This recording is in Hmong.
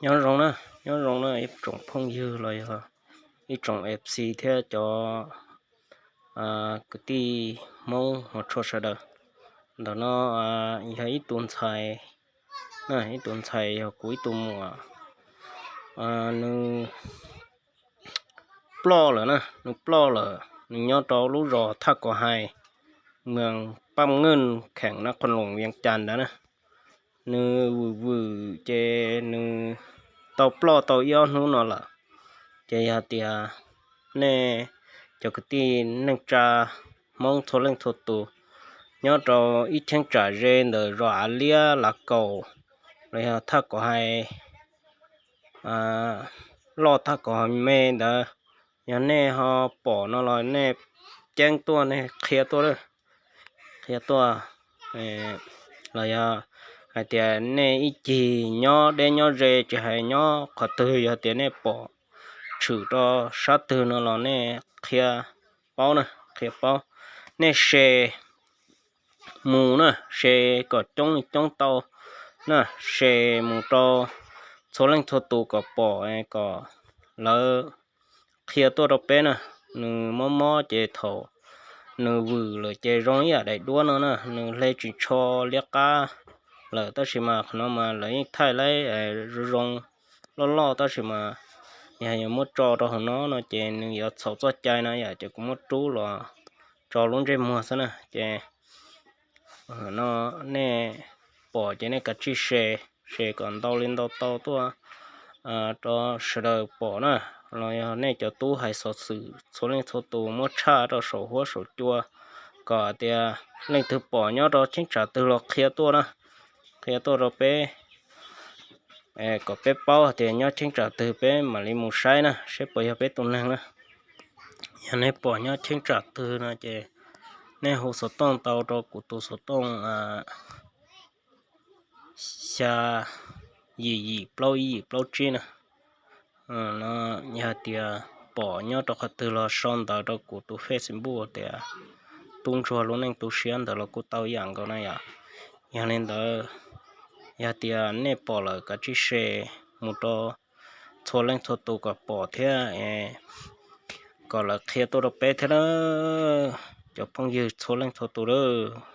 Nyob zoo na, nyob zoo na ib tsoom phooj ywg los yog ib tsoom F C thiab cov kwv tij Hmoob hmov tshua sawv daws. Ntawm no yog ib tug ntxhais, ib tug ntxhais yog kuv ib tug muam, nws ploj lawm na, nws ploj lawm, nws nyob rau lub zos Thaj Kom Hais, moos Paj Nkeej, kheem Nab Qhoos Loos, Vias Cas ntawd na. Nws vwm vwm ces nws tau ploj tau ib ob hnub no lawm. Ces yog tias nej cov kwv tij neej tsa Hmoob txhua leej txhua tus nyob rau ib cheeb tsam ze ntawm zos Av Liab, Lav Kaum los yog Thaj Kom Hais, loj Thaj Kom Hais me ntawd, yog nej ho pom no los nej ceeb tuaj, nej qhia tuaj, qhia tuaj. Los yog hais tias nej ib cig nyob deb nyob ze, tsis hais nyob qhov twg, yog tias nej pom tshwm rau sab twg no los nej qhia paub na, qhia paub. Nej share mus na, share kom coob li coob tau na, share mus rau txhua leej txhua tus kom pom, kom lawv qhia tuaj rau peb na. Nws mob mob ces thaum nws vwm lawm ces zoo ib yam daim duab no na, nws hle tsis tsho liab qab lawm, tab sis mas qhov no mas lawv yeej thaij laib zoo zoo loj loj, tab sis mas yog yuav muab tso rau hauv no no ces nws yuav txhaum txoj cai na yom, ces kuv muab rub los tso lub ntsej muag xwb na. Ces no nej pom ces nej kav tsij share, share kom ntau li ntau tau tuaj rau sawv daws pom na. Los yog nej cov tub hais xov xwm txhua leej txhua tus muab tshaj rau saum huab saum cua, kom tias leej twg pom nyob rau cheeb tsam twg los qhia tuaj na, qhia tuaj rau peb, kom peb paub hais tias nyob cheeb tsam twg peb mam li mus saib na, saib puas yog peb tus neeg na. Yog nej pom nyob cheeb tsam twg no ces nej hu xov tooj tau rau kuv tus xov tooj xya yim yim plaub ib yim plaub tsib na. Yog tias pom nyob rau qhov twg los sau ntawv rau kuv tus Facebook tias Tub Ntsuag Lub Neej Tu Siab ntawd los kuj tau ib yam nkaus na yom. Yog li ntawd, yog tias nej pom lawm kav tsij share mus rau txhua leej txhua tus kom pom thiab, kom lawv qhia tuaj rau peb thiab na, cov phooj ywg txhua leej txhua tus lawm.